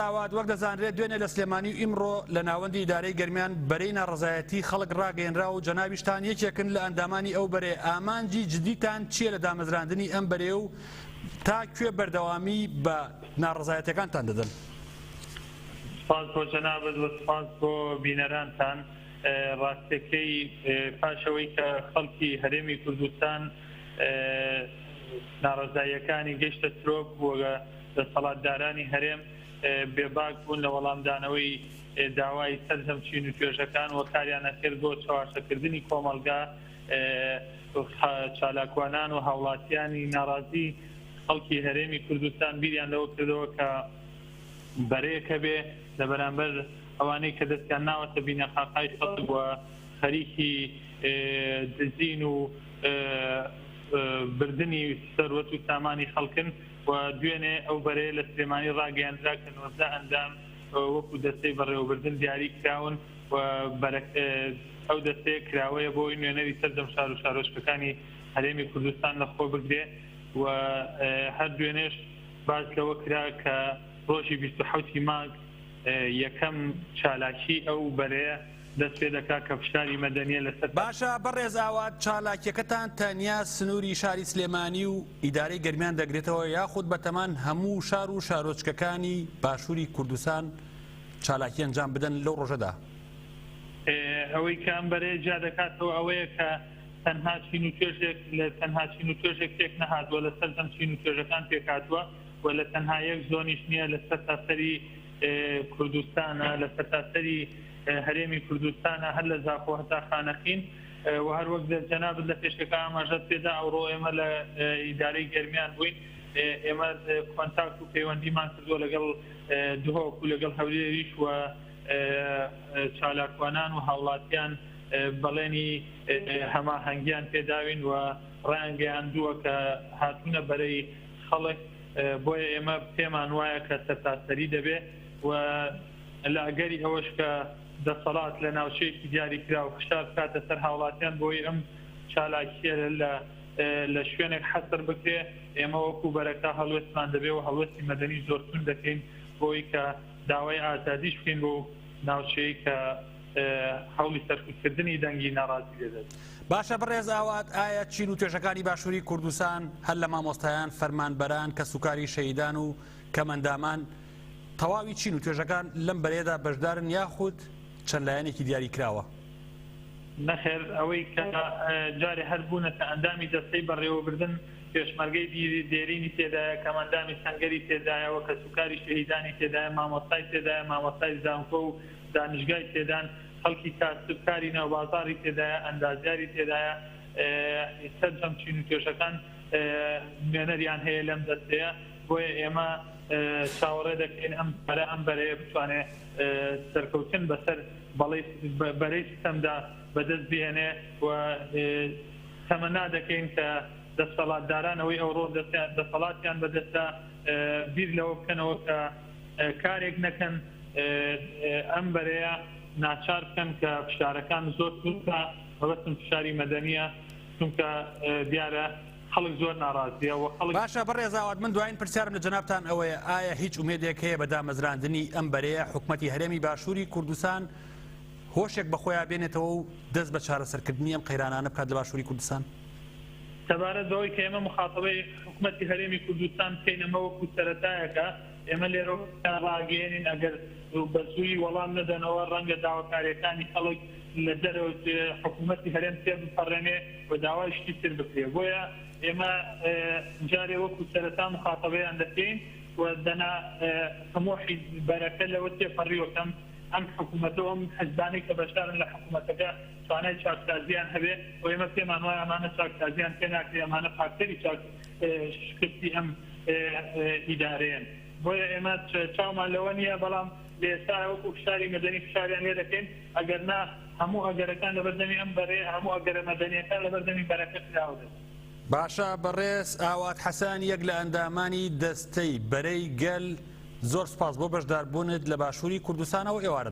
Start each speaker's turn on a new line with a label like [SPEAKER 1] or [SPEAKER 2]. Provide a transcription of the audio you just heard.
[SPEAKER 1] ئاوات، وەک دەزانرێت دوێنێ لە سلێمانی و ئیمڕۆ لە ناوەندی ئیدارەی گەرمیان بەرەی ناڕەزایەتی خەڵک ڕاگەیەنرا و جەنابیشتان یەکێکن لە ئەندامانی ئەو بەرەیە، ئامانجی جدیتان چییە لە دامەزراندنی ئەم بەرەیە و تا کوێ بەردەوامی بە ناڕەزایەتیەکانتان دەدەن؟
[SPEAKER 2] سپاس بۆ جەنابت و سپاس بۆ بینەرانتان. ڕاستیەکەی پاش ئەوەی کە خەڵکی هەرێمی کوردستان ناڕەزاییەکانی گەیشتە ترۆپ و دەسەڵاتدارانی هەرێم بێباک بوون لە وەڵامدانەوەی داوای سەرجەم چین و توێژەکان و کاریان ئەکرد بۆ چەواشەکردنی کۆمەڵگا، چالاکوانان و هاوڵاتیانی ناڕازی خەڵکی هەرێمی کوردستان بیریان لەوە کردەوە کە بەرەیەک هەبێ لە بەرامبەر ئەوانەی کە دەستیان ناوەتە بینەقاقای خەڵک و خەریکی دزین و بردنی سەروەت و سامانی خەڵکن. و دوێنێ ئەو بەرەیە لە سلێمانی ڕاگەیاندرا کە 19 ئەندام وەکو دەستەی بەڕێوەبردن دیاری کراون و ئەو دەستەیە کراوەیە بۆ ئەوەی نوێنەری سەرجەم شار و شارۆچکەکانی هەرێمی کوردستان لەخۆ بگرێ و هەر دوێنێش باس لەوە کرا کە ڕۆژی 27 ی مانگ یەکەم چالاکی ئەو بەرەیە دەست پێ دەکات کە فشاری مەدەنیە لەسەر.
[SPEAKER 1] باشە بەڕێز ئاوات چالاکیەکەتان تەنیا سنوری شاری سلێمانی و ئیدارەی گەرمیان دەگرێتەوە یاخود بەتەمان هەموو شار و شارۆچکەکانی باشوری کوردستان چالاکی ئەنجام بدەن لەو ڕۆژەدا؟
[SPEAKER 2] ئەوەی کە ئەم بەرەیە جیا دەکاتەوە ئەوەیە کە تەنها چین و توێژێک لە تەنها چین و توێژێک پێک نەهاتووە لە سەرجەم چین و توێژەکان پێکهاتووە و لە تەنها یەک زۆنیش نییە لە سەرتاسەری کوردستانە لە سەرتاسەری هەرێمی کوردستانە هەر لە زاخۆ هەتا خانەقین و هەر وەک جەنابت لە پێشەکە ئاماژەت پێدا ئەوڕۆ ئێمە لە ئیدارەی گەرمیان بووین ئێمە کۆنتاکت و پەیوەندیمان کردووە لەگەڵ دهۆک و لەگەڵ هەولێریش و چالاکوانان و هاوڵاتیان بەڵێنی هەماهەنگیان پێداوین و ڕایانگەیاندووە کە هاتوونە بەرەی خەڵک بۆیە ئێمە پێمان وایە کە سەرتاسەری دەبێ و لە ئەگەری ئەوەش کە دەسەڵات لە ناوچەیەکی دیاریکراو فشار بکاتە سەر هاوڵاتیان بۆی ئەم چالاکییە لە لە شوێنێک حەسر بکرێ ئێمە وەکو بەرەکە هەڵوێستمان دەبێ و هەڵوێستی مەدەنی زۆر توند دەکەین بۆی کە داوای ئازادیش بکەین بۆ ناوچەیە کە هەوڵی سەرکوتکردنی دەنگی ناڕازی دەدات.
[SPEAKER 1] باشە بەڕێز ئاوات ئایا چین و توێژەکانی باشووری کوردستان هەر لە مامۆستایان، فەرمانبەران، کەسوکاری شەهیدان و کەمئەندامان تەواوی چین و توێژەکان لەم بەرەیەدا بەشدارن یاخود چەند لایەنێکی دیاری کراوە؟
[SPEAKER 2] نەخێر ئەوەی کە جارێ هەر بوونەتە ئەندامی دەستەی بەڕێوەبردن پێشمەرگەی دێرینی تێدایە، کەمئەندامی سەنگەری تێدایە و کەسوکاری شەهیدانی تێدایە، مامۆستای تێدایە، مامۆستای زانکۆ و دانشگای تێدان، خەڵکی کاسبکاری ناوبازاڕی تێدایە، ئەندازیاری تێدایە، سەرجەم چین و توێژەکان نوێنەریان هەیە لەم دەستەیە، بۆیە ئێمە چاوەڕێ دەکەین ئەم جارە ئەم بەرەیە بتوانێ سەرکەوتن بەسەر بەرەی ستەمدا بەدەست بهێنێ و تەمەنا دەکەین کە دەسەڵاتداران ئەوەی ئەوڕۆ دەسەڵاتیان بەدەستە بیر لەوە بکەنەوە کە کارێک نەکەن ئەم بەرەیە ناچار بکەن کە فشارەکان زۆر توندە، مەبەستم فشاری مەدەنییە، چونکە دیارە خەڵک زۆر ناڕازییە و خەڵک.
[SPEAKER 1] باشە بەڕێز ئاوات من دوایین پرسیارم لە جەنابتان ئەوەیە ئایا هیچ ئومێدێک هەیە بە دامەزراندنی ئەم بەرەیە حکومەتی هەرێمی باشووری کوردستان هۆشێک بە خۆیا بێنێتەوە و دەست بە چارەسەرکردنی ئەم قەیرانانە بکات لە باشووری کوردستان؟
[SPEAKER 2] سەبارەت بەوەی کە ئێمە موخاتەبەی حکومەتی هەرێمی کوردستان بکەین ئەمە وەکو سەرەتایەکە، ئێمە لێرەوە پێیان ڕاگەیەنین ئەگەر بە زوویی وەڵام نەدەنەوە ڕەنگە داواکارییەکانی خەڵک لە دەرەوە حکوومەتی هەرێم تێبپەڕێنێ و داوای شتی تر بکرێ. بۆیە ئێمە جارێ وەکو سەرەتا موخاتەبەیان دەکەین و دەنا تموحی بەرەکە لەوە تێپەڕیوە کەم ئەم حکوومەتە و ئەم حزبانەی کە بەشدارن لە حکوومەتەکە توانای چاکسازییان هەبێ و ئێمە پێمان وایە ئەمانە چاکسازییان پێ ناکرێ، ئەمانە فاکتەری چاک شکستی ئەم ئیدارەیەن. بۆیە ئێمە چاومان لەوە نییە، بەڵام لە ئێستا وەکو فشاری مەدەنی فشاریان لێ دەکەین، ئەگەر نا هەموو ئەگەرەکان لەبەردەمی ئەم بەرەیە، هەموو ئەگەرە مەدەنییەکان لەبەردەمی بەرەکە کراوە دەبن.
[SPEAKER 1] باشە بەڕێز ئاوات حەسەن یەک لە ئەندامانی دەستەی بەرەی گەل زۆر سوپاس بۆ بەشداربوونت لە باشووری کوردستانەوە ئێوارەت.